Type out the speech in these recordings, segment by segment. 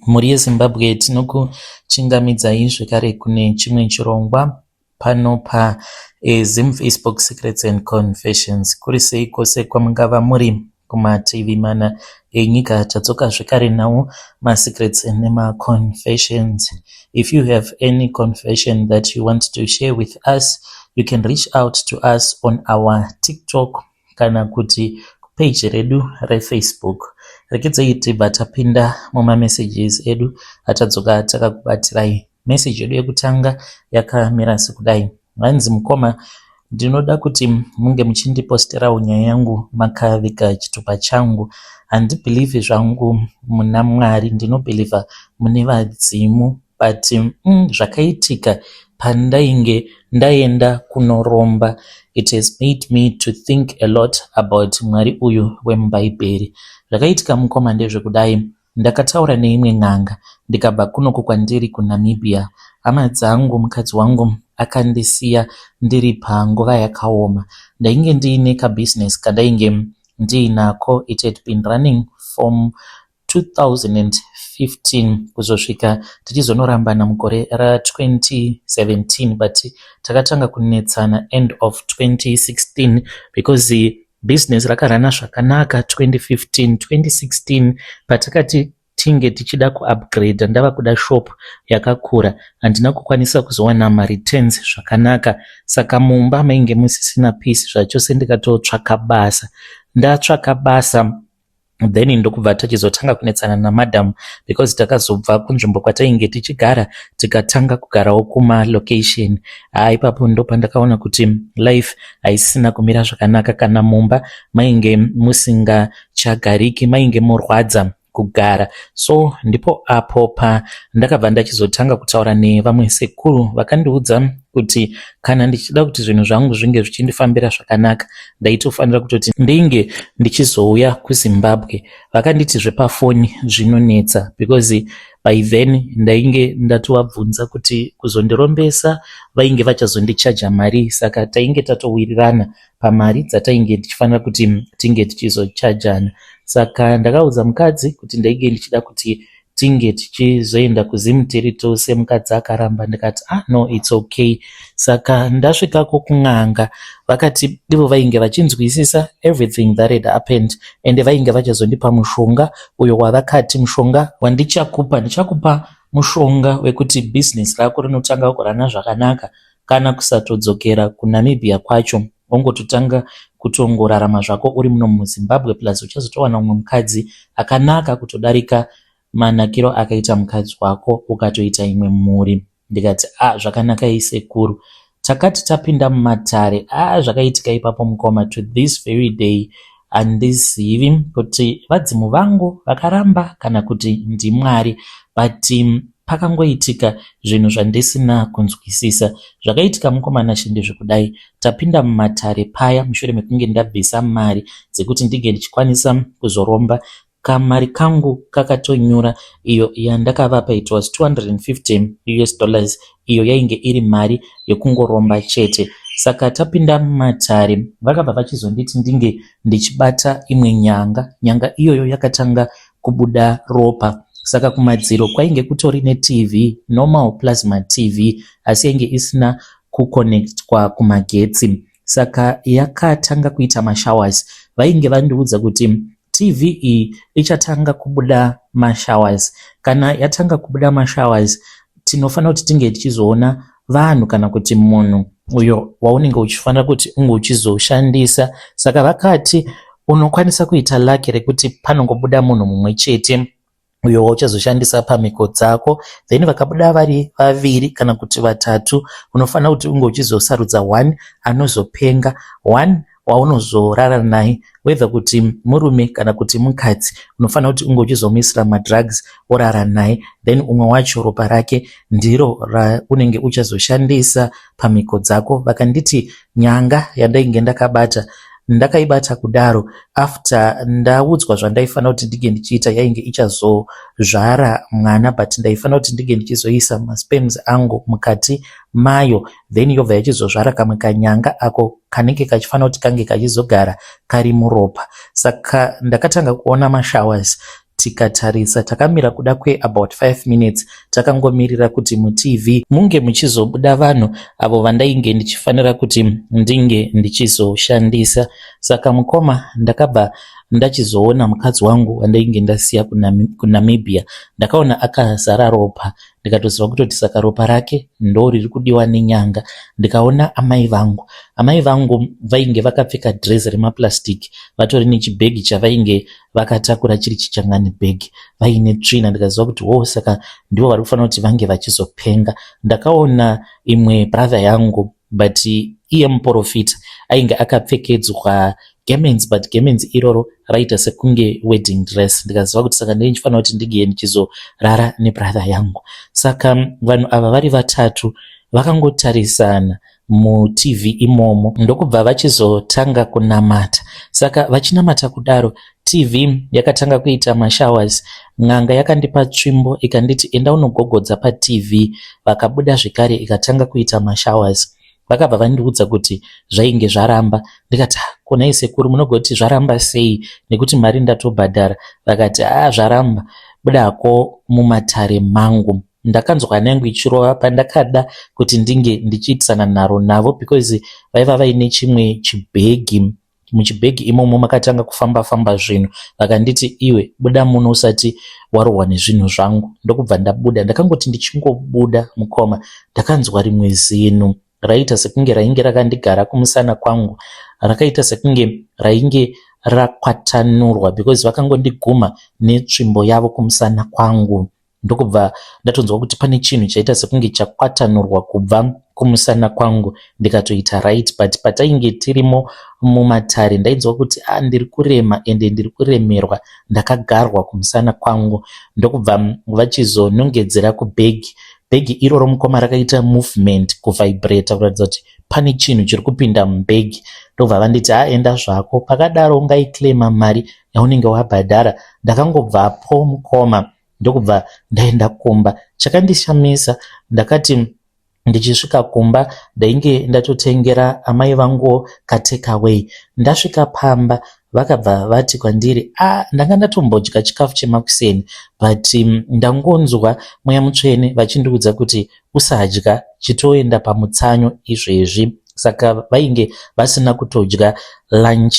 Mhuri yeZimbabwe, tinokuchingamidzai zvekare kune chimwe chirongwa pano paZim Facebook Secrets and Confessions. Kuri sei kwose kwamungava muri kumativi mana enyika? Tadzoka zvekare nawo masecrets nemaconfessions. If you have any confession that you want to share with us, you can reach out to us on our TikTok kana kuti page redu reFacebook. Rekedzai tibva tapinda mumamessages edu atadzoka takakubatirai. Message yedu yekutanga yakamira sekudai. Hanzi, "Mukoma, ndinoda kuti munge muchindiposterawo nyaya yangu makaviga chitupa changu. Handibhilivhi zvangu muna Mwari, ndinobhilivha mune vadzimu, but zvakaitika pandainge ndaenda kunoromba, it has made me to think a lot about Mwari uyu wemubhaibheri. Zvakaitika, mukoma, ndezvekudai. Ndakataura neimwe n'anga ndikabva kunoku kwandiri kuNamibia. Hama dzangu, mukadzi wangu akandisiya ndiri panguva yakaoma. Ndainge ndiine kabhizinesi kandainge ndiinako. It had been running from 2015 kuzosvika tichizonorambana mugore ra2017, but takatanga kunetsana end of 2016 because business rakarana zvakanaka 2015. 2016 patakati tinge tichida kuupgrade, ndava kuda shop yakakura, handina kukwanisa kuzowana mareturns zvakanaka, saka mumba mainge musisina peace zvachose. Ndikatotsvaka basa. Ndatsvaka basa, then ndokubva tachizotanga kunetsana namadam because takazobva kunzvimbo kwatainge tichigara, tikatanga kugarawo kumalocation. Haa, ipapo ndopandakaona kuti life haisisina kumira zvakanaka. Kana mumba mainge musingachagariki, mainge morwadza kugara. So ndipo apo pandakabva ndachizotanga kutaura nevamwe sekuru. Vakandiudza kuti kana ndichida kuti zvinhu zvangu zvinge zvichindifambira zvakanaka, ndaitofanira kutoti ndinge ndichizouya kuZimbabwe. Vakanditi zvepafoni zvinonetsa because by then ndainge ndatovabvunza kuti kuzondirombesa vainge vachazondichaja mari, saka tainge tatowirirana pamari dzatainge tichifanira kuti tinge tichizochajana. Saka ndakaudza mukadzi kuti ndainge ndichida kuti tinge tichizoenda kuZim tiri tose. Mukadzi akaramba. Ndikati, "Ah, no, it's okay." Saka ndasvikako kun'anga, vakati ivo vainge vachinzwisisa everything that had happened, ende vainge vachazondipa mushonga uyo wavakati, "Mushonga wandichakupa, ndichakupa mushonga wekuti bhizinesi rako rinotanga kurana zvakanaka. Kana kusatodzokera kuNamibia kwacho, wongototanga kutongorarama zvako uri muno muZimbabwe. Plus uchazotowana mumwe mukadzi akanaka kutodarika manakiro akaita mukadzi wako, ukatoita imwe mhuri." Ndikati, "A ah, zvakanakai sekuru." Takati tapinda mumatare, a ah, zvakaitika ipapo, mukoma, to this very day handizivi kuti vadzimu vangu vakaramba kana kuti ndiMwari, but pakangoitika zvinhu zvandisina kunzwisisa. Zvakaitika, mukoma Nashe, ndezvekudai. Tapinda mumatare paya, mushure mekunge ndabvisa mari dzekuti ndinge ndichikwanisa kuzoromba, kamari kangu kakatonyura. Iyo yandakavapa, it was $250 US, iyo yainge iri mari yekungoromba chete. Saka tapinda mumatare, vakabva vachizonditi ndinge ndichibata imwe nyanga. Nyanga iyoyo yakatanga kubuda ropa. Saka kumadziro kwainge kutori neTV, normal plasma TV, asi yainge isina kuconnectwa kumagetsi, saka yakatanga kuita mashowers. Vainge vandiudza kuti TV iyi ichatanga kubuda mashowers. Kana yatanga kubuda mashowers, tinofanira kuti tinge tichizoona vanhu kana kuti munhu uyo waunenge uchifanira kuti unge uchizoshandisa. Saka vakati unokwanisa kuita lucky rekuti panongobuda munhu mumwe chete uyo wauchazoshandisa pamhiko dzako. Then vakabuda vari vaviri kana kuti vatatu, unofanira kuti unge uchizosarudza one anozopenga, one waunozorara naye, whether kuti murume kana kuti mukadzi. Unofanira kuti unge uchizomuisira madrugs, worara naye, then umwe wacho ropa rake ndiro raunenge uchazoshandisa pamhiko dzako. Vakanditi nyanga yandainge ndakabata, ndakaibata kudaro after ndaudzwa zvandaifanira kuti ndinge ndichiita, yainge ichazozvara mwana, but ndaifanira kuti ndinge ndichizoisa masperms angu mukati mayo, then yobva yachizozvara kamwe kanyanga ako kanenge kachifanira kuti kange kachizogara kari muropa. Saka ndakatanga kuona mashowers. Tikatarisa takamira kuda kweabout 5 minutes takangomirira kuti muTV munge muchizobuda vanhu avo vandainge ndichifanira kuti ndinge ndichizoshandisa. Saka mukoma ndakabva ndachizoona mukadzi wangu wandainge ndasiya kuNamibia. Ndakaona akazara ropa ndikatoziva kutoti saka ropa rake ndo riri kudiwa nenyanga. Ndikaona amai vangu. Amai vangu vainge vakapfeka dhirezi remaplastic vatori nechibhegi chavainge vakatakura chiri chichangani bag vaine tsvina ndikaziva kuti wo saka ndivo vari kufanira kuti vange vachizopenga. Ndakaona imwe brother yangu but iye muprofita ainge akapfekedzwa garments but garments iroro raita sekunge wedding dress ndikaziva kuti saka ndinenge ndichifanira kuti ndinge ndichizorara nebrother yangu. Saka vanhu ava vari vatatu vakangotarisana muTV imomo ndokubva vachizotanga kunamata. Saka vachinamata kudaro TV yakatanga kuita mashowers. N'anga yakandipa tsvimbo ikanditi enda unogogodza paTV. Vakabuda zvekare ikatanga kuita mashowers. Vakabva vandiudza kuti zvainge zvaramba. Ndikati konai sekuru munogoti zvaramba sei nekuti mari ndatobhadhara. Vakati aa zvaramba budako mumatare mangu. Ndakanzwa hana yangu ichirova pandakada kuti ndinge ndichiitisana nharo navo because vaiva vaine chimwe chibhegi. Muchibhegi imomo makatanga kufamba famba zvinhu. Vakanditi iwe buda muno usati warohwa nezvinhu zvangu. Ndokubva ndabuda. Ndakangoti ndichingobuda mukoma ndakanzwa rimwe zinhu raiita sekunge rainge rakandigara kumusana kwangu. Rakaita sekunge rainge rakwatanurwa because vakangondiguma netsvimbo yavo kumusana kwangu. Ndokubva ndatonzwa kuti pane chinhu chaita sekunge chakwatanurwa kubva kumusana kwangu ndikatoita right but patainge tirimo mumatare ndainzwa kuti a ndiri kurema ende ndiri kuremerwa ndakagarwa kumusana kwangu. Ndokubva vachizonongedzera kubhegi. Bhegi iroro mukoma rakaita movement kuvhaibhureta kuratidza kuti pane chinhu chiri kupinda mubhegi. Ndobva vanditi ha enda zvako pakadaro ungaiclaima mari yaunenge wabhadhara. Ndakangobvapo mukoma ndokubva ndaenda kumba. Chakandishamisa ndakati ndichisvika kumba ndainge ndatotengera amai vangu katakeaway. Ndasvika pamba vakabva vati kwandiri a ndanga ndatombodya chikafu chemakuseni but ndangonzwa mweya mutsvene vachindiudza kuti usadya chitoenda pamutsanyo izvezvi. Saka vainge vasina kutodya lunch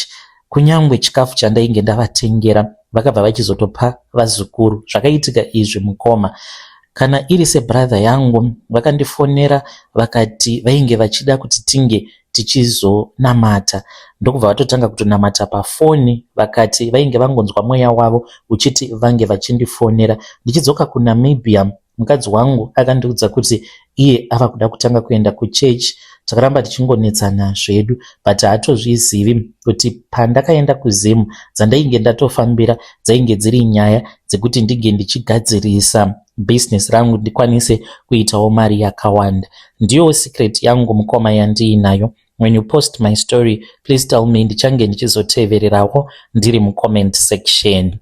kunyangwe chikafu chandainge ndavatengera vakabva vachizotopa vazukuru. Zvakaitika izvi mukoma. Kana iri sebrother yangu vakandifonera vakati vainge vachida kuti tinge tichizonamata. Ndokubva vatotanga kutonamata pafoni vakati vainge vangonzwa mweya wavo uchiti vange vachindifonera. Ndichidzoka kuNamibia mukadzi wangu akandiudza kuti iye ava kuda kutanga kuenda kuchechi. Takaramba tichingonetsana zvedu but haatozvizivi kuti pandakaenda kuZim dzandainge ndatofambira dzainge dziri nyaya dzekuti ndinge ndichigadzirisa business rangu ndikwanise kuitawo mari yakawanda. Ndiyo secret yangu mukoma yandiinayo. When you post my story please tell me ndichange ndichizotevererawo ndiri mucomment section.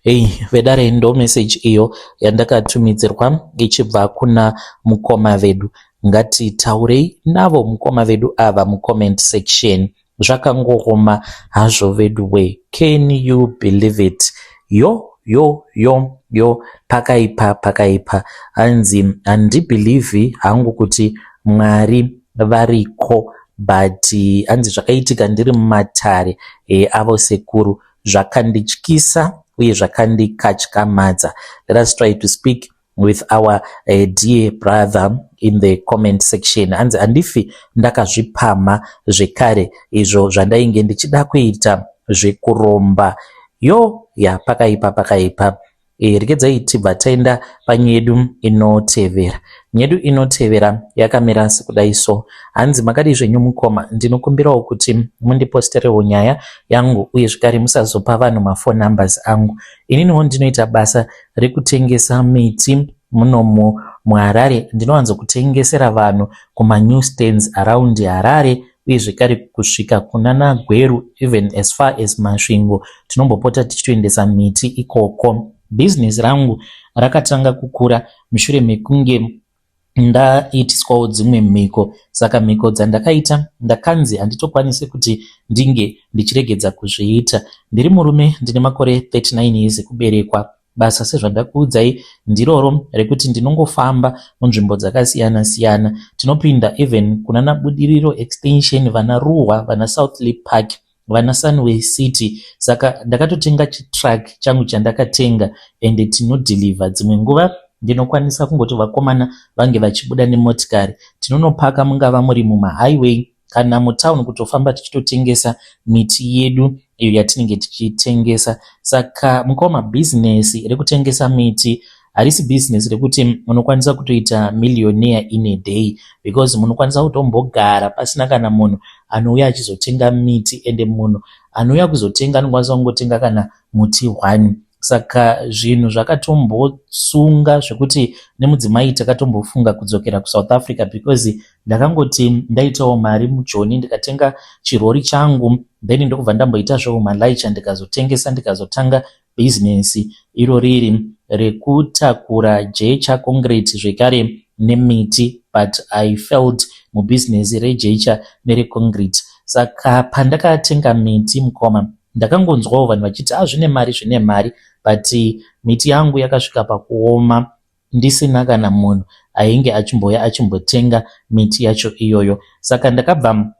Hey, vedare ndo message iyo yandakatumidzirwa ichibva kuna mukoma vedu. Ngatitaurei navo mukoma vedu ava mucomment section. Zvakangooma hazvo vedu we. Can you believe it? Yo yo yo yo pakaipa pakaipa. Hanzi handibhilivhi hangu kuti Mwari variko but hanzi zvakaitika ndiri mumatare avo sekuru zvakandityisa uye zvakandikatyamadza. Let us try to speak with our dear brother in the comment section. Hanzi handifi ndakazvipamha zvekare izvo zvandainge ndichida kuita zvekuromba. Yo ya pakaipa pakaipa. Regedzai tibva taenda panyedu inotevera. Nyedu inotevera yakamira sekudai so. Hanzi makadii zvenyu mukoma, ndinokumbirawo kuti mundiposterewo nyaya yangu uye zvekare musazopa vanhu maphone numbers angu. Ininiwo ndinoita basa rekutengesa miti munomu muHarare. Ndinowanzokutengesera vanhu kumanew stands around Harare uye zvekare kusvika kunana Gweru even as far as Masvingo. Tinombopota tichitoendesa miti ikoko. Bhizinesi rangu rakatanga kukura mushure mekunge Ndaitiswawo dzimwe mhiko, saka mhiko dzandakaita ndakanzi handitokwanisi kuti ndinge ndichiregedza kuzviita. Ndiri murume ndine makore 39 years ekuberekwa. Basa sezvandakuudzai ndiroro rekuti ndinongofamba munzvimbo dzakasiyana siyana. Tinopinda even kunana Budiriro Extension, vana Ruwa, vana Southlea Park, vana Sunway City. Saka ndakatotenga chitruck changu chandakatenga ende tinodhilivha. Dzimwe nguva ndinokwanisa kungoti vakomana vange vachibuda nemotikari, tinonopaka mungava muri mumahighway kana mutown, kutofamba tichitotengesa miti yedu iyo yatinenge tichitengesa. Saka mukoma, bhizinesi rekutengesa miti harisi bhizinesi rekuti munokwanisa kutoita millionaire in a day, because munokwanisa kutombogara pasina kana munhu anouya achizotenga miti, ende munhu anouya kuzotenga anokwanisa kungotenga kana muti one. Saka zvinhu zvakatombosunga zvekuti nemudzimai takatombofunga kudzokera kuSouth Africa, because ndakangoti ndaitawo mari muJoni, ndikatenga chirori changu, then ndokubva ndamboita zvehumalaicha, ndikazotengesa, ndikazotanga bhizinesi iro riri rekutakura jecha, concrete zvekare nemiti, but I failed mubhizinesi rejecha nereconcrete. Saka pandakatenga miti, mukoma, ndakangonzwawo vanhu vachiti a zvine mari, zvine mari, but miti yangu yakasvika pakuoma ndisina kana munhu ainge achimbouya achimbotenga miti yacho iyoyo. Saka ndakabva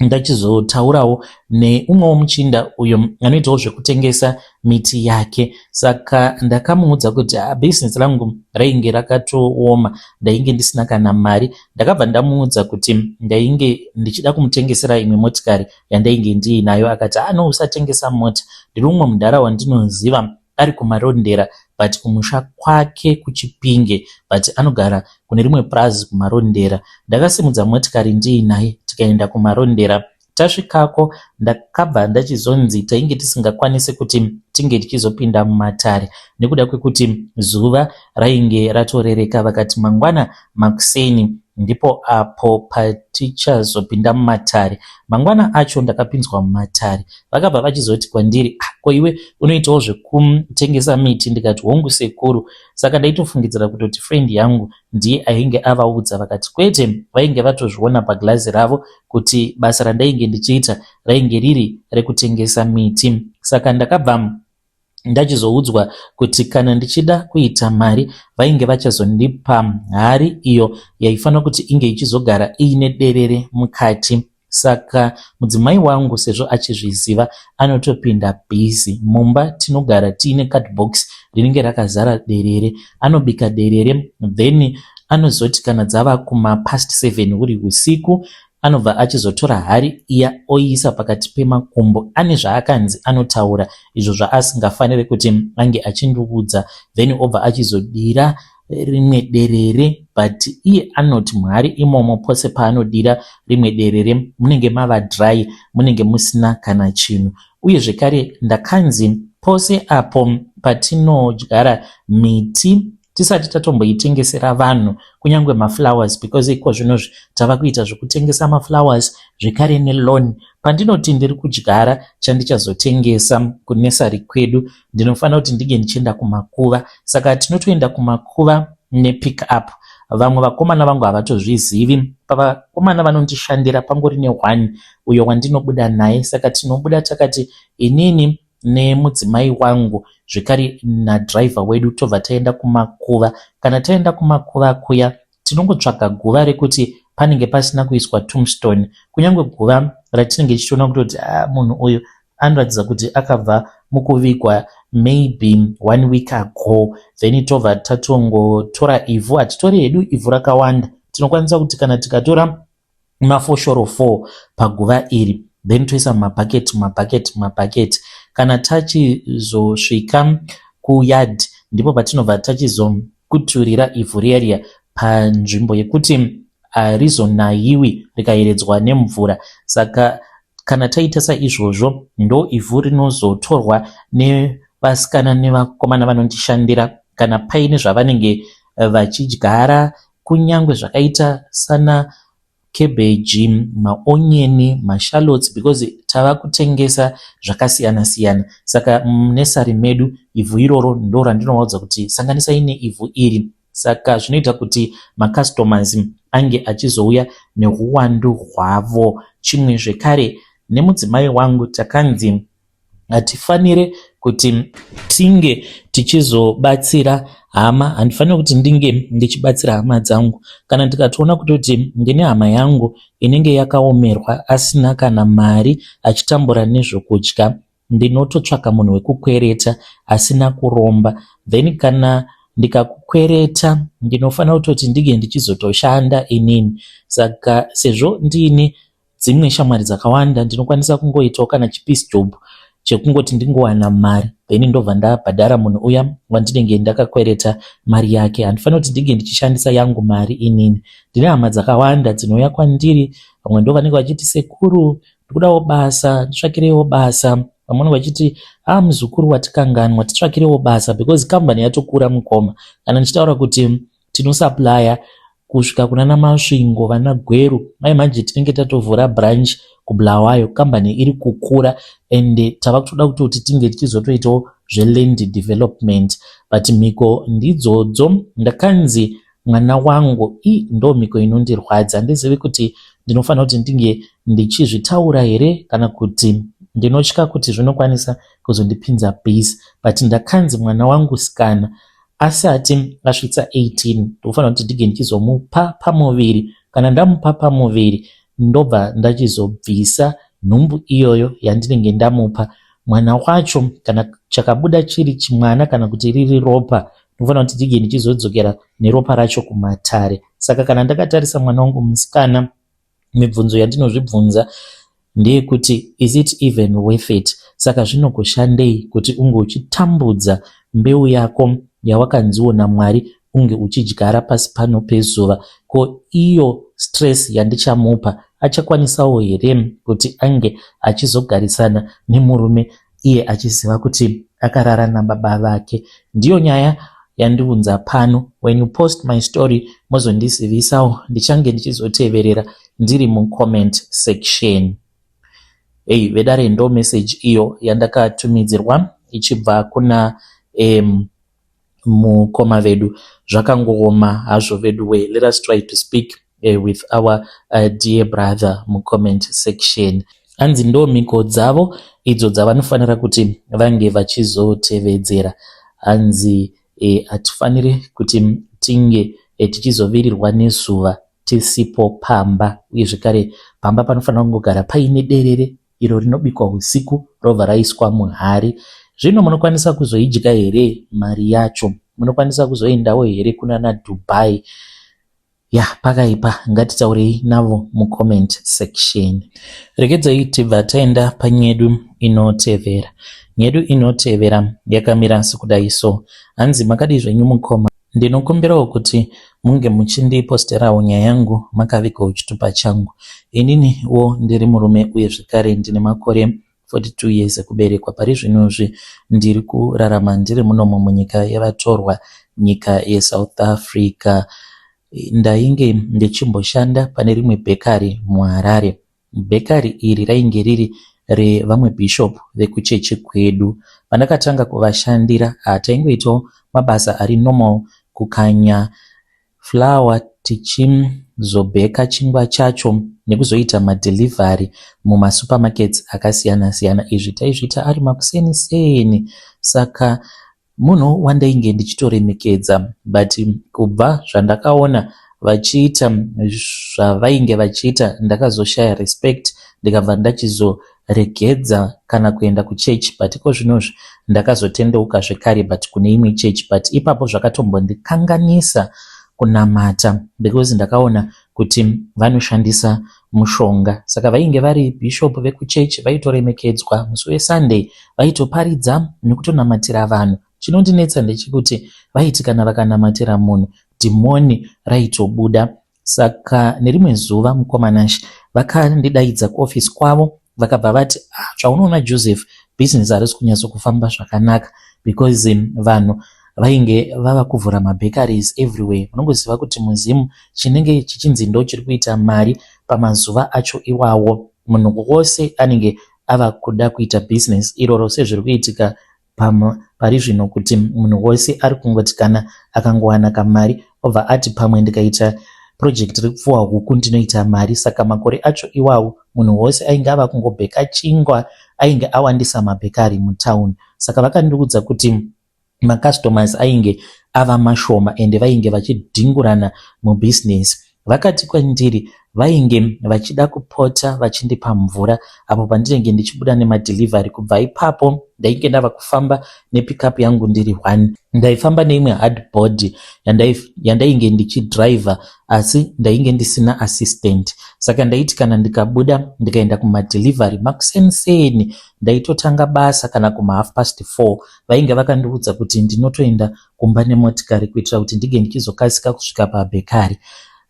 ndachizotaurawo neumwewo muchinda uyo anoitawo zvekutengesa miti yake. Saka ndakamuudza kuti bhizinesi rangu rainge rakatooma, ndainge ndisina kana mari. Ndakabva ndamuudza kuti ndainge ndichida kumutengesera imwe motikari yandainge ndiinayo. Akati, "Ah, no, usatengesa mota. Ndiri umwe mudhara wandinoziva ari kuMarondera, but kumusha kwake kuChipinge, but anogara kune rimwe purazi kuMarondera." Ndakasimudza motikari ndiinaye, tikaenda kuMarondera. Tasvikako ndakabva ndachizonzi tainge tisingakwanisi kuti tinge tichizopinda mumatare nekuda kwekuti zuva rainge ratorereka. Vakati mangwana makuseni ndipo apo patichazopinda mumatare. Mangwana acho ndakapinzwa mumatare. Vakabva vachizoti kwandiri, "Ah, ko iwe unoitawo zvekutengesa miti?" Ndikati, "Hongu, sekuru." Saka ndaitofungidzira kutoti friend yangu ndiye ainge avaudza. Vakati kwete, vainge vatozviona paglazi ravo kuti basa randainge ndichiita rainge riri rekutengesa miti. Saka ndakabva ndachizoudzwa kuti kana ndichida kuita mari, vainge vachazondipa hari iyo yaifanira kuti inge ichizogara iine derere mukati. Saka mudzimai wangu, sezvo achizviziva, anotopinda bhizi. Mumba tinogara tiine cardbox rinenge rakazara derere. Anobika derere, then anozoti kana dzava kumapast 7 huri usiku, anobva achizotora hari iya oiisa pakati pemakumbo. Ane zvaakanzi anotaura izvo zvaasingafaniri kuti ange achindiudza, then obva achizodira rimwe derere. But iye anoti muhari imomo, pose paanodira rimwe derere, munenge mava dry, munenge musina kana chinhu. Uye zvekare ndakanzi pose apo patinodyara miti tisati tatomboitengesera vanhu, kunyange maflowers, because iko zvinozvi tava kuita zvekutengesa maflowers zvekare nelawn, pandinoti ndiri kudyara chandichazotengesa kunursery kwedu, ndinofanira kuti ndinge ndichienda kumakuva. Saka tinotoenda kumakuva nepick up. Vamwe vakomana vangu havatozvizivi. Pavakomana vanondishandira pangori neone uyo wandinobuda naye. Saka tinobuda takati inini nemudzimai wangu zvekare nadhiraivha wedu, tobva taenda kumakuva. Kana taenda kumakuva kuya, tinongotsvaga guva rekuti panenge pasina kuiswa tombstone, kunyange guva ratinenge tichitoona kutoti ah, munhu uyu anoratidza kuti akabva mukuvigwa maybe one week ago. Then tobva tatongotora ivhu. Hatitori hedu ivhu rakawanda. Tinokwanisa kuti kana tikatora mafoshoro 4 paguva iri, then toisa mumabhaketi, mumabhaketi, mumabhaketi. Kana tachizosvika kuyard, ndipo patinobva tachizokuturira ivhu riya riya panzvimbo yekuti harizonayiwi rikayeredzwa nemvura. Saka kana taita saizvozvo, ndo ivhu rinozotorwa nevasikana nevakomana vanondishandira kana paine zvavanenge vachidyara, kunyange zvakaita sana kebheji, maonyeni, mashallots, because tava kutengesa zvakasiyana siyana. Saka munursery medu ivhu iroro ndo randinovaudza kuti sanganisai neivhu iri. Saka zvinoita kuti macustomers ange achizouya nehuwandu hwavo. Chimwe zvekare, nemudzimai wangu takanzi hatifanire kuti tinge tichizobatsira hama. Handifanire kuti ndinge ndichibatsira hama dzangu. Kana ndikatoona kutoti ndine hama yangu inenge yakaomerwa, asina kana mari, achitambura nezvokudya, ndinototsvaka munhu wekukwereta asina kuromba. Then kana ndikakukwereta, ndinofanira kutoti ndinge ndichizotoshanda inini. Saka sezvo ndiine dzimwe shamwari dzakawanda, ndinokwanisa kungoitawo kana chipiece job chekungoti ndingowana mari, then ndobva ndabhadhara munhu uya wandinenge ndakakwereta mari yake. Handifaniri kuti ndinge ndichishandisa yangu mari inini. Ndine hama dzakawanda dzinouya kwandiri. Vamwe ndo vanenge vachiti, "Sekuru, ndikudawo basa, nditsvakireiwo basa." Vamwe vanenge vachiti, "A, muzukuru, watikanganwa, titsvakirewo basa," because kambani yatokura, mukoma. Kana ndichitaura kuti tinosupplya kusvika kunana Masvingo, vana Gweru, mai manje tinenge tatovhura branch kuBulawayo. Kambani iri kukura and tava kutoda kutoti tinge tichizotoitawo zveland development. But mhiko ndidzodzo. Ndakanzi mwana wangu i ndo mhiko inondirwadza. Handizivi kuti ndinofanira kuti ndinge ndichizvitaura here kana kuti ndinotya kuti zvinokwanisa kuzondipinza busy, but ndakanzi mwana wangu sikana asati asvitsa 18, ndofanira kuti ndinge ndichizomupa pamuviri. Kana ndamupa pamuviri, ndobva ndachizobvisa nhumbu iyoyo yandinenge ndamupa. Mwana wacho, kana chakabuda chiri chimwana kana kuti riri ropa, ndinofanira kuti ndinge ndichizodzokera neropa racho kumatare. Saka kana ndakatarisa mwana wangu musikana, mibvunzo yandinozvibvunza ndeyekuti, is it even worth it? Saka zvinogoshandei kuti unge uchitambudza mbeu yako yawakanziwo naMwari unge uchidyara pasi pano pezuva? Ko iyo stress yandichamupa, achakwanisawo here kuti ange achizogarisana nemurume iye achiziva kuti akarara nababa vake? Ndiyo nyaya yandiunza pano. When you post my story, mozondizivisawo. Ndichange ndichizoteverera ndiri mucomment section. Ei vedare, ndo message iyo yandakatumidzirwa ichibva kuna mukoma vedu. Zvakangooma hazvo vedu we. Let us try to speak with our dear brother mucomment section. Hanzi ndo mhiko dzavo idzo dzavanofanira kuti vange vachizotevedzera. Hanzi hatifaniri kuti tinge tichizovirirwa nezuva tisipo pamba. Uye zvekare, pamba panofanira kungogara paine derere iro rinobikwa usiku, robva raiswa muhari. Zvino munokwanisa kuzoidya here mari yacho? Munokwanisa kuzoendawo here kunana Dubai? Ya, pakaipa. Ngatitaurei navo mucomment section. Regedzai tibva taenda panyedu inotevera. Nyedu inotevera yakamira sekudai so. Hanzi, "Makadii zvenyu mukoma? Ndinokumbirawo kuti munge muchindiposterawo nyaya yangu makavigawo chitupa changu. Ininiwo ndiri murume uye zvekare ndine makore 42 years ekuberekwa. Pari zvinozvi ndiri kurarama ndiri munomo munyika yevatorwa, nyika yeSouth Africa. Ndainge ndichimboshanda pane rimwe bhekari muHarare. Bhekari iri rainge riri revamwe bishop vekuchechi kwedu. Pandakatanga kuvashandira, taingoitawo mabasa ari normal, kukanya flour tichizobheka chingwa chacho nekuzoita madelivery mumasupermarkets akasiyana siyana. Izvi taizviita ari makuseni seni. Saka munhu wandainge ndichitoremekedza, but kubva zvandakaona vachiita zvavainge vachiita, ndakazoshaya respect, ndikabva ndachizoregedza kana kuenda kuchechi. But iko zvinozvi ndakazotendeuka zvekare, but kune imwe chechi. But ipapo zvakatombondikanganisa kunamata because ndakaona kuti vanoshandisa mushonga. Saka vainge vari bishop vekuchechi, vaitoremekedzwa. Musi weSunday vaitoparidza nekutonamatira vanhu. Chinondinetsa ndechekuti vaiti kana vakanamatira munhu, dhimoni raitobuda. Saka nerimwe zuva, mukoma Nash, vakandidaidza kuofisi kwavo, vakabva vati, 'Ah, zvaunoona Joseph, bhizinesi harisi kunyatsokufamba zvakanaka,' because vanhu vainge vava kuvhura mabakeries everywhere. Munongoziva kuti muZimu chinenge chichinzi ndo chiri kuita mari pamazuva acho iwawo, munhu wose anenge ava kuda kuita bhizinesi iroro, sezviri kuitika pari zvino kuti munhu wose ari kungoti kana akangowana kamari. Obva ati pamwe ndikaita project rekupfuwa huku ndinoita mari. Saka makore acho iwawo munhu wose ainge ava kungobheka chingwa, ainge awandisa mabhekari mutown. Saka vakandiudza kuti macustomers ainge ava mashoma ende vainge vachidhingurana mubusiness. Vakati kwandiri vainge vachida kupota vachindipa mvura apo pandinenge ndichibuda nemadelivery. Kubva ipapo ndainge ndava kufamba nepickup yangu ndiri one. Ndaifamba neimwe hardboard yandainge ndichidriver, asi ndainge ndisina assistant. Saka ndaiti kana ndikabuda ndikaenda kumadelivery makuseniseni, ndaitotanga basa kana kuma 4:30. Vainge vakandiudza kuti ndinotoenda kumba nemotikari kuitira kuti ndinge ndichizokasika kusvika pabhekari.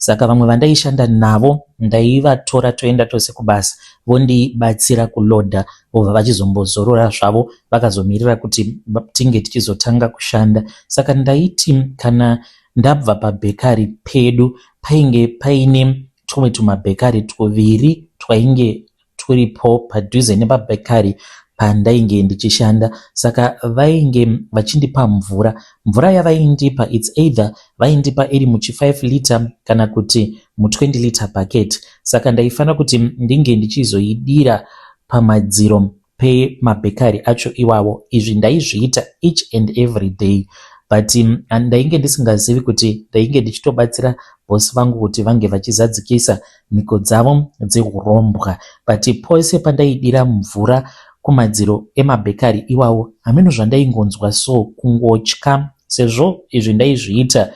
Saka vamwe vandaishanda navo ndaivatora toenda tose kubasa, vondibatsira kulodha, vobva vachizombozorora zvavo vakazomirira kuti tinge tichizotanga kushanda. Saka ndaiti kana ndabva pabhekari pedu, painge paine tumwe tumabhekari tuviri twainge turipo padhuze nepabhekari pandainge ndichishanda. Saka vainge vachindipa mvura. Mvura yavaindipa, it's either vaindipa iri muchi 5 liter kana kuti mu20 liter bucket. Saka ndaifanira kuti ndinge ndichizoidira pamadziro pemabhekari acho iwawo. Izvi ndaizviita each and every day, but ndainge ndisingazivi kuti ndainge ndichitobatsira bhosi vangu kuti vange vachizadzikisa mhiko dzavo dzeurombwa. But pose pandaidira mvura kumadziro emabhekari iwawo, hameno zvandaingonzwa, so kungotya, sezvo izvi ndaizviita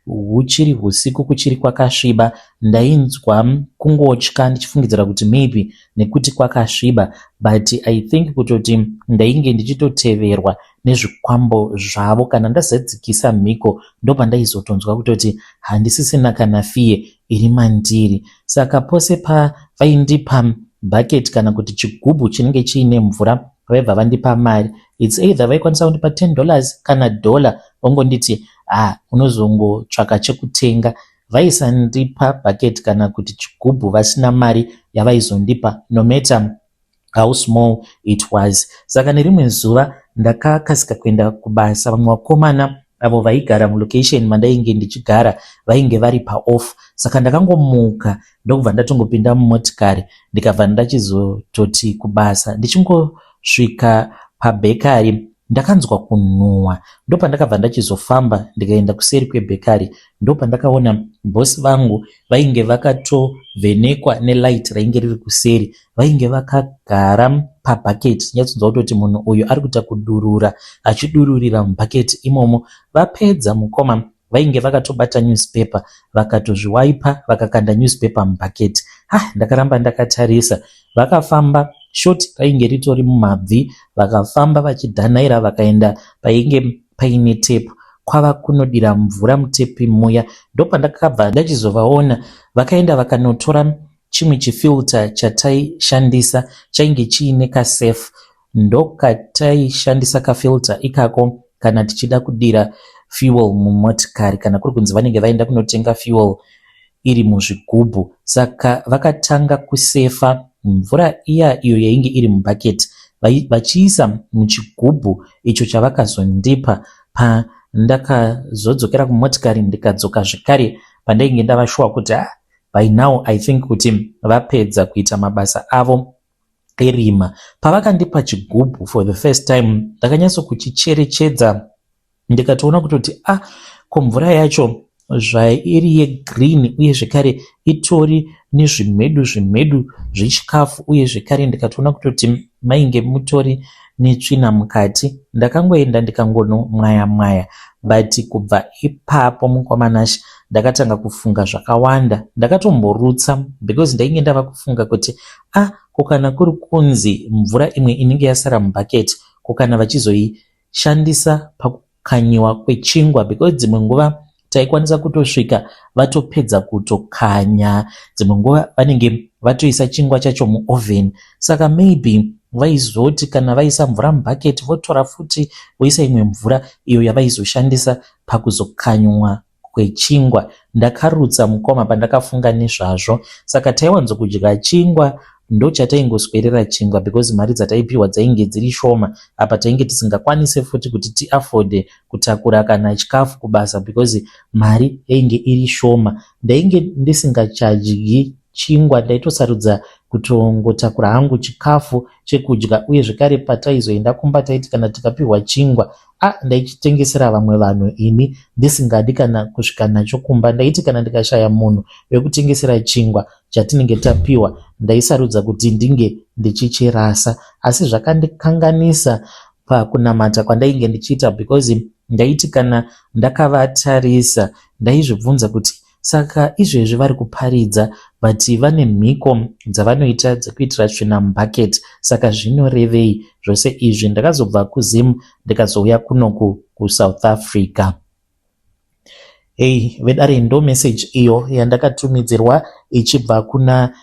huchiri usiku, kuchiri kwakasviba. Ndainzwa kungotya ndichifungidzira kuti maybe nekuti kwakasviba, but I think kutoti ndainge ndichitoteverwa nezvikwambo zvavo. Kana ndazadzikisa mhiko, ndopandaizotonzwa kutoti handisisina kana fear iri mandiri. Saka pose pavaindipa bhaketi kana kuti chigubhu chinenge chiine mvura, vaibva vandipa mari. It's either vaikwanisa kundipa $10 kana dollar, vongonditi, "Ah, unozongotsvaka chekutenga." Vaisandipa bhaketi kana kuti chigubhu vasina mari yavaizondipa, no matter how small it was. Saka nerimwe zuva ndakakasika kuenda kubasa. Vamwe vakomana avo vaigara mulocation mandainge ndichigara vainge vari paoff. Saka ndakangomuka ndokubva ndatongopinda mumotikari, ndikabva ndachizototi kubasa. Ndichingosvika pabhekari, ndakanzwa kunhuhwa. Ndopandakabva ndachizofamba ndikaenda kuseri kwebhekari. Ndopandakaona bhosi vangu vainge vakatovhenekwa nelight rainge riri kuseri. Vainge vakagara pabhaketi. Nyatsonzwa kutoti munhu uyu ari kuita kudurura, achidururira mubhaketi imomo. Vapedza mukoma, vainge vakatobata newspaper, vakatozviwaipa, vakakanda newspaper mubhaketi. Ah, ndakaramba ndakatarisa. Vakafamba, short rainge ritori mumabvi. Vakafamba vachidhanaira, vakaenda painge paine tepu, kwava kunodira mvura mutepi muya. Ndopandakabva ndachizovaona vakaenda vakanotora chimwe chifilter chataishandisa chainge chiine kasefu. Ndokataishandisa kafilter ikako kana tichida kudira fuel mumotikari, kana kuri kunzi vanenge vaenda kunotenga fuel iri muzvigubhu. Saka vakatanga kusefa mvura iya, iyo yainge iri mubhaketi, vachiisa muchigubhu icho chavakazondipa. Pandakazodzokera kumotikari, ndikadzoka zvekare pandainge ndava sure kuti, ah, by now I think kuti vapedza kuita mabasa avo erima. Pavakandipa chigubhu for the first time, ndakanyatsokuchicherechedza, ndikatoona kutoti, ah, ko mvura yacho zvairi yegreen, uye zvekare itori nezvimhedu zvimhedu zvechikafu, uye zvekare ndikatoona kutoti mainge mutori netsvina mukati. Ndakangoenda ndikangonomwaya mwaya, but kubva ipapo, mukoma Nashe, ndakatanga kufunga zvakawanda. Ndakatomborutsa because ndainge ndava kufunga kuti, ah, ko kana kuri kunzi mvura imwe inenge yasara mubhaketi, ko kana vachizoishandisa pakukanyiwa kwechingwa? Because dzimwe nguva taikwanisa kutosvika vatopedza kutokanya, dzimwe nguva vanenge vatoisa chingwa chacho muoven. Saka maybe vaizoti kana vaisa mvura mubhaketi, votora futi voisa imwe mvura iyo yavaizoshandisa pakuzokanywa kwechingwa. Ndakarutsa mukoma pandakafunga nezvazvo. Saka taiwanzokudya chingwa. Ndochataingoswerera chingwa because mari dzataipiwa dzainge dziri shoma. Apa tainge tisingakwanise futi kuti tiafode kutakura kana chikafu kubasa because mari yainge iri shoma. Ndainge ndisingachadyi chingwa, ndaitosarudza kutongotakura hangu chikafu chekudya. Uye zvekare pataizoenda kumba, taiti kana tikapiwa chingwa, a ndaichitengesera vamwe vanhu ini ndisingadi kana kusvika nacho kumba. Ndaiti kana ndikashaya munhu wekutengesera chingwa chatinenge tapiwa, ndaisarudza kuti ndinge ndichichirasa. Asi zvakandikanganisa pakunamata kwandainge ndichiita because ndaiti kana ndakavatarisa, ndaizvibvunza kuti saka izvezvi vari kuparidza but vane mhiko dzavanoita dzekuitira tsvina mubhaketi, saka zvinorevei zvose izvi? Ndakazobva kuZim ndikazouya kunoku kuSouth Africa. Hei vedare, ndo message iyo yandakatumidzirwa ichibva kuna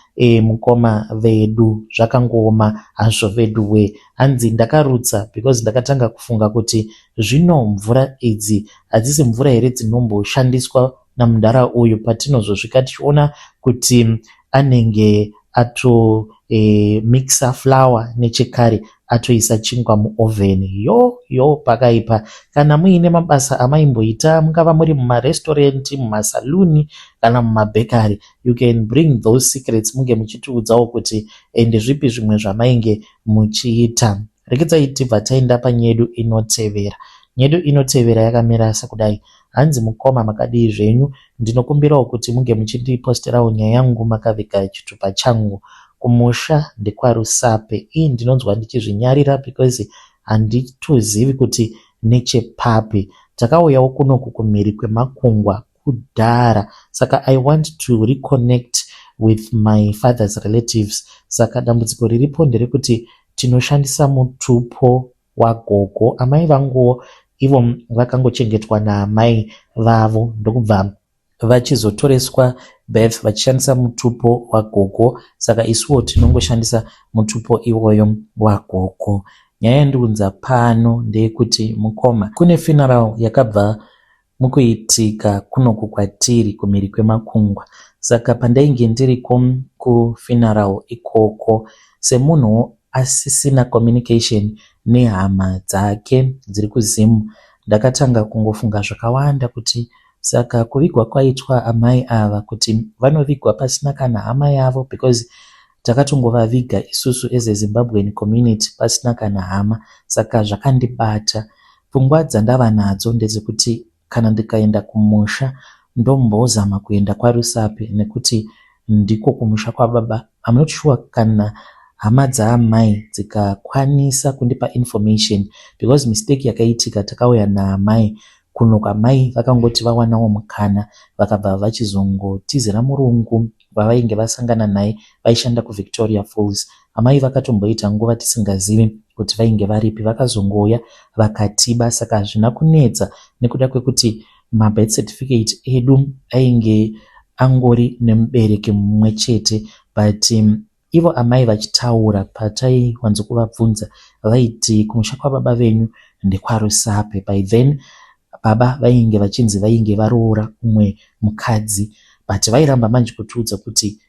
mukoma vedu. Zvakangooma hazvo veduwe. Hanzi ndakarutsa because ndakatanga kufunga kuti zvino mvura idzi hadzisi mvura here dzinomboshandiswa namudhara uyu patinozosvika tichiona kuti anenge ato mixa flour nechekare, atoisa chingwa muoven? Yo yo, pakaipa. Kana muine mabasa amaimboita, mungava muri mumarestorendi, mumasaluni kana mumabhekari, you can bring those secrets, munge muchitiudzawo kuti ende zvipi zvimwe zvamainge muchiita. Rekedzai tibva taenda panyedu inotevera. Nyedu inotevera yakamira sekudai. Hanzi, "Mukoma, makadii zvenyu? Ndinokumbirawo kuti munge muchindiposterawo nyaya yangu makaviga chitupa changu. Kumusha ndekwaRusape. Ii ndinonzwa ndichizvinyarira because handitozivi kuti nechepapi. Takauyawo kunoku kumhiri kwemakungwa kudhara, saka I want to reconnect with my father's relatives. Saka dambudziko riripo nderekuti tinoshandisa mutupo wagogo. Amai vanguwo ivo vakangochengetwa naamai vavo, ndokubva vachizotoreswa birth vachishandisa mutupo wagogo, saka isuwo tinongoshandisa mutupo iwoyo wagogo. Nyaya yandiunza pano ndeyekuti, mukoma, kune funeral yakabva mukuitika kunoku kwatiri kumhiri kwemakungwa. Saka pandainge ndiriko kufuneral ikoko, semunhu asisina communication nehama dzake dziri kuZim, ndakatanga kungofunga zvakawanda kuti saka kuvigwa kwaitwa amai ava, kuti vanovigwa pasina kana hama yavo, because takatongovaviga isusu as a Zimbabwean community pasina kana hama. Saka zvakandibata. Pfungwa dzandava nadzo ndedzekuti kana ndikaenda kumusha, ndombozama kuenda kwaRusape nekuti ndiko kumusha kwababa. I'm not sure kana hama dzaamai dzikakwanisa kundipa information, because mistake yakaitika, takauya naamai kuno, kwamai vakangoti vawanawo mukana, vakabva vachizongotizira murungu wavainge vasangana naye vaishanda kuVictoria Falls. Amai vakatomboita nguva tisingazivi kuti vainge varipi, vakazongouya vakatiba. Saka hazvina kunetsa nekuda kwekuti mabirth certificate edu ainge angori nemubereki mumwe chete. But ivo amai vachitaura, pataiwanzokuvabvunza, vaiti kumusha kwababa venyu ndekwaRusape. By then baba vainge vachinzi vainge varoora umwe mukadzi, but vairamba manje kutiudza kuti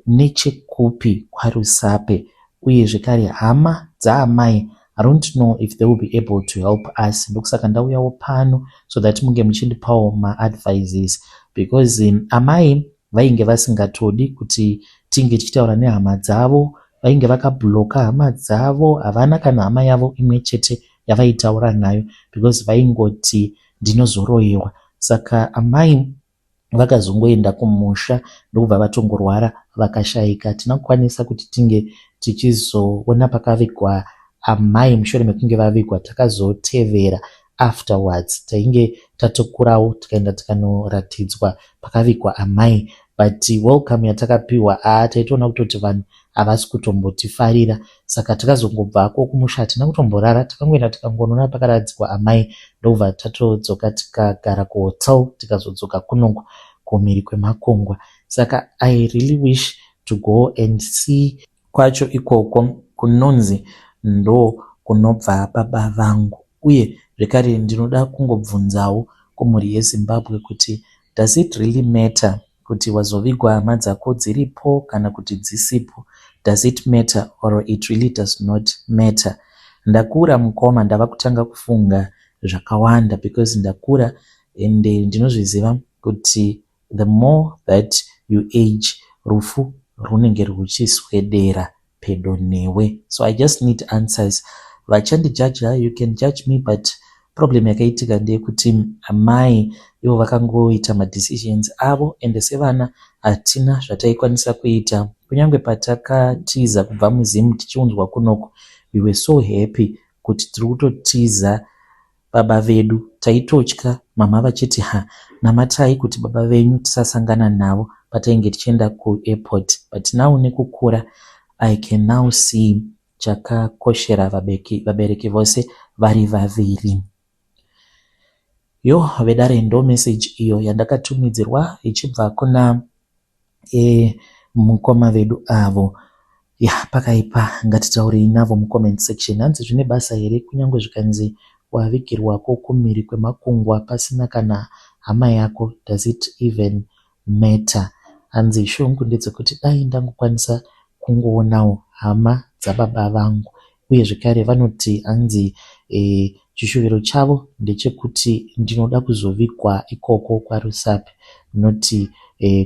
nechekupi kwaRusape. Uye zvekare hama dzaamai, I don't know if they will be able to help us. Ndokusaka ndauyawo pano so that munge muchindipawo maadvices, because amai vainge vasingatodi kuti tinge tichitaura nehama dzavo. Vainge vakabhuloka hama dzavo, havana kana hama yavo imwe chete yavaitaura nayo because vaingoti ndinozoroyiwa. Saka amai vakazongoenda kumusha, ndokubva vatongorwara, vakashayika. Hatina kukwanisa kuti tinge tichizoona pakavigwa amai mushure mekunge vavigwa. Takazotevera afterwards, tainge tatokurawo, tikaenda tikanoratidzwa pakavigwa amai, but welcome yatakapiwa, aa taitoona kutoti vanhu havasi kutombotifarira. Saka takazongobvako kumusha, hatina kutomborara, takangoenda tikangonoona pakaradzikwa amai, ndokubva tatodzoka, tikagara kuhotel, tikazodzoka kunoku kumhiri kwemakungwa. Saka I really wish to go and see kwacho ikoko kunonzi ndo kunobva baba vangu. Uye zvekare ndinoda kungobvunzawo kumhuri yeZimbabwe kuti does it really matter kuti wazovigwa hama dzako dziripo kana kuti dzisipo? Does it matter or it really does not matter? Ndakura mukoma, ndava kutanga kufunga zvakawanda because ndakura and ndinozviziva kuti the more that you age, rufu runenge ruchiswedera pedo newe. So I just need answers. Vachandijaja, you can judge me, but problem yakaitika ndeyekuti amai ivo vakangoita madecisions avo, ende sevana hatina zvataikwanisa kuita. Kunyange patakatiza kubva muZim tichiunzwa kunoku, we were so happy kuti tiri kutotiza baba vedu. Taitotya, mama vachiti, "Ha, namatai kuti baba venyu tisasangana navo," patainge tichienda kuairport. But now nekukura, I can now see chakakoshera vabereki vose vari vaviri. Yo vedare, ndo message iyo yandakatumidzirwa ichibva kuna mukoma vedu avo. Ya, pakaipa. Ngatitaurei navo mucomment section. Hanzi zvine basa here kunyange zvikanzi wavigirwako kumhiri kwemakungwa pasina kana hama yako? Does it even matter? Hanzi shungu ndedzekuti dai ndangokwanisa kungoonawo hama dzababa vangu. Uye zvekare vanoti hanzi chishuviro chavo ndechekuti ndinoda kuzovigwa ikoko kwaRusape, noti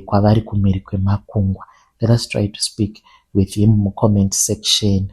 kwavari kumhiri kwemakungwa. Let us try to speak with him mucomment section.